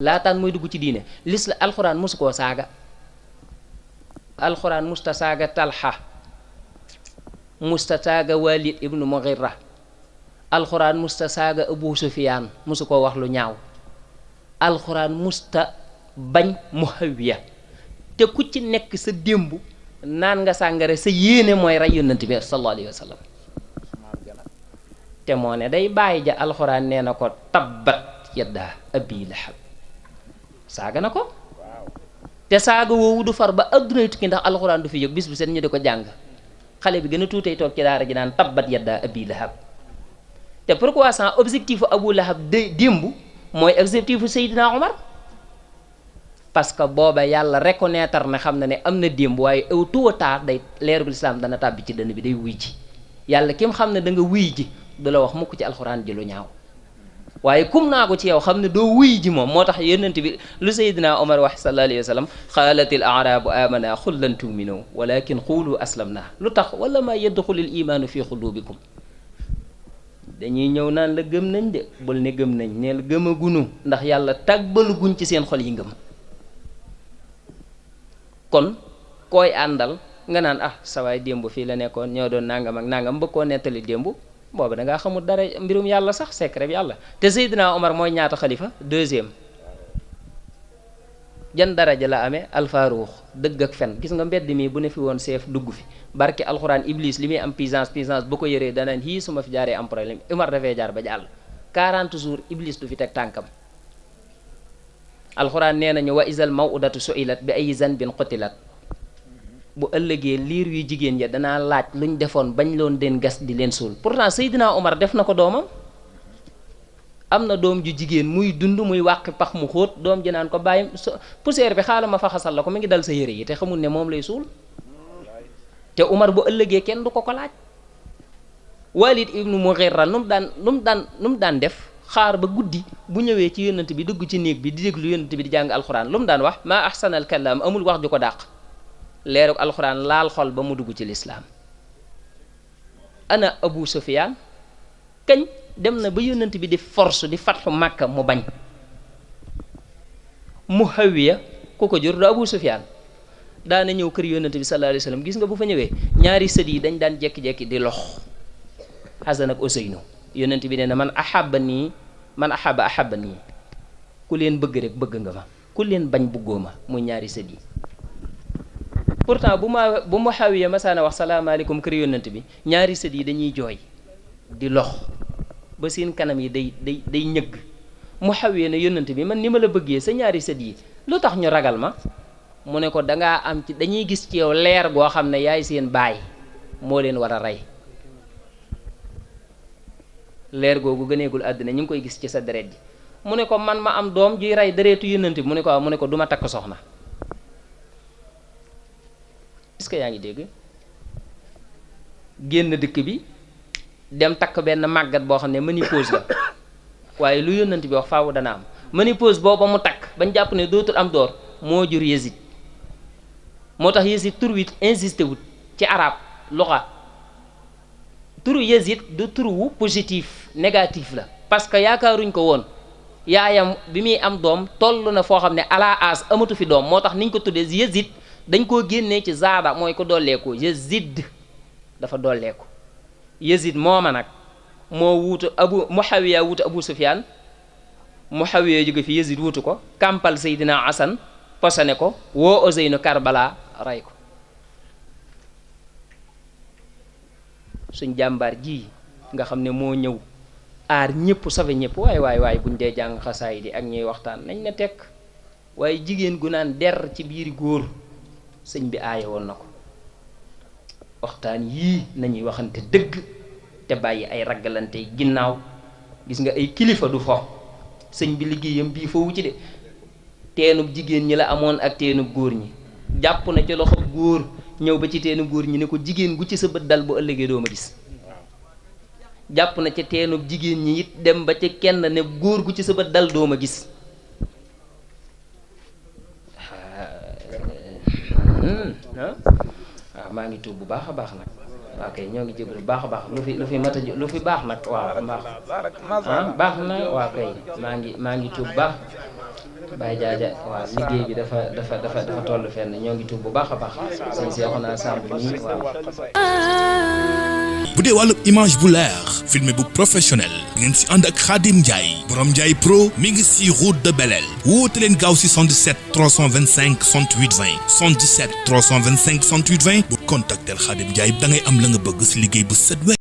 laataan mooy dugg ci diine alxuraan mosu koo saaga. alxuraan musta saaga Talha musta saaga Walid ibnu Mughira alxuraan musta saaga Abu Sufyaan mosu koo wax lu ñaaw. alxuraan musta bañ Muawiya te ku ci nekk sa démb naan nga sàngara sa yéene mooy rey yonent bi sallallahu alayhi wa sallam te moo ne day bàyyi ja alxuraan nee na ko tabbat yadda abi lahab saaga na ko te saaga woowu du far ba addunay tukki ndax alxuraan du fi yëg bis bu set ñu di ko jàng xale bi gën a tuutay toog ci daara ji naan tabbat yadda abi lahab te pourquoi sans objectif Abu Lahab démb mooy objectif Seydina Omar parce que booba yàlla reconnaître na xam na ne am na démb waaye aw tôt ou tard day leerul islam dana tàbbi ci dënn bi day wuy ji yàlla kim xam ne da nga wuy ji du la wax mukk ci alxuraan ji lu ñaaw waaye kum naa ko ci yow xam ne doo wuy ji moom moo tax yonent bi lu Seydina Omar wax sallallahu alayhi wa sallam qaalatil aarabu amana xul lan tuminu walakin xuulu aslamna lu tax wala ma yadxulil imaanu fi xulubikum dañuy ñëw naan la gëm nañ de bul ne gëm nañ neel gëmagunu ndax yàlla tàgbalu guñ ci seen xol yi ngëm kon koy àndal nga naan ah sawaay démb fii la nekkoon ñoo doon nangam ak nangam bëgg koo nettali démb boobu da ngaa xamul dara mbirum yàlla sax secret bi yàlla te Seydina Omar mooy ñaata xalifa deuxième jan daraja la amee alfaaruux dëgg ak fen gis nga mbedd mi bu ne fi woon seef dugg fi barke alxuraan iblis li muy am puissance bu ko yëree danaan hii su ma fi jaaree am problème Omar dafay jaar ba jàll 40 jours iblis du fi teg tànkam alxuraan nee nañu wa isal mawudatu suilat bi ay zanbin qutilat bu ëllëgee liir yu jigéen ya danaa laaj luñ defoon bañ loon den gas di leen suul pourtant Seydina Omar def na ko doomam am na doom ju jigéen muy dund muy wàqi pax mu xóot doom ji naan ko bàyyi poussière bi xaaral ma fa xasal la ko mi ngi dal sa yére yi te xamul ne moom lay suul te Omar bu ëllëgee kenn du ko ko laaj Walid ibnu Mughira nu mu daan def xaar ba guddi bu ñëwee ci yonent bi dugg ci néeg bi di déglu yonent bi di jàng alxuraan lu mu daan wax maa ahsanal kalaam amul wax ju ko dàq leeruk alxuraan laal xol ba mu dugg ci lislaam ana Abu Sufyaan kañ dem na ba yonent bi di force di fatxu Makka mu bañ Muawiya ku ko jur du Abu Sufyaan daana ñëw kër yonent bi sallallahu alayhi wa sallam gis nga bu fa ñëwee ñaari sët yi dañ daan jekki-jekki di lox Hasan ak Useynu yonent bi nee na man ahaba nii ku leen bëgg rek bëgg nga ma ku leen bañ bëggoo ma muy ñaari sët yi pourtant bu Muawiya masaana wax salaamaaleykum kër yonent bi ñaari sët yi dañuy jooy di lox ba seen kanam yi day ñëgg Muawiya ne yonent bi man ni ma la bëggee sa ñaari sët yi lu tax ñu ragal ma mu ne ko dangaa am ci dañuy gis ci yow leer goo xam ne yaay seen baay moo leen war a rey leer googu gëneegul àddina ñu ngi koy gis ci sa deret ji mu ne ko man ma am doom juy rey deretu yonent bi mu ne ko du ma takk soxna est-ce que yaa ngi dégg génn dëkk bi dem takk benn màggat boo xam ne ménopause la waaye lu yonent bi wax faawu dana am ménopause booba mu takk bañ jàpp ne dootul am door moo jur Yezid moo tax Yezid tur wi insisté wut ci arab loxa turu Yezid du tur wu positif négatif la parce que yaakaaruñ ko woon yaayam bi muy am doom toll na foo xam ne ala as amatu fi doom moo tax niñ ko tuddee Yezid dañ koo génnee ci zaada mooy ko dolleeku Yezid dafa dolleeku Yezid mooma nag moo wuutu Muawiya wuutu Abu Sufyaan Muawiya jóge fi Yezid wuutu ko kampal Seydina Asan posone ko woo Useynu Karbala rey ko suñ jàmbaar ji nga xam ne moo ñëw aar ñëpp safe ñëpp waay buñ dee jàng xasaay di ak ñuy waxtaan nañ na tekk waaye jigéen gu naan der ci biiri góor sëñ bi aaye woon na ko waxtaan yii nañuy waxante dëgg te bàyyi ay ragalante ginnaaw gis nga ay kilifa du fo sëñ bi liggéeyam bii foofu ci de teenub jigéen ñi la amoon ak teenub góor ñi jàpp na ci loxo góor ñëw ba ci teenub góor ñi ne ko jigéen gu ci sa bët dal bu ëllëgee doo ma gis jàpp na ci teenub jigéen ñi it dem ba ci kenn ne góor gu ci sa bët dal doo ma gis waaw maa ngi tuub bu baax a baax nag waaw kay ñoo ngi jégalu bu baax a baax lu fi mat a lu fi baax nag waaw baax na waaw kay maa ngi tuub baax Baye Jaaja waaw liggéey bi dafa toll fenn ñoo ngi tuub bu baax a baax sëñ Seexuna Samb nii waaw. bu dee wàllu image bu leer filmé bu professionnel ngeen si ànd ak Khadim Ndiaye borom Ndiaye Pro mi ngi si route de Belel woote leen gaaw si 77 325 68 20 77 325 68 20 bu contactel Khadim Ndiaye da ngay am la nga bëgg si liggéey bu set wecc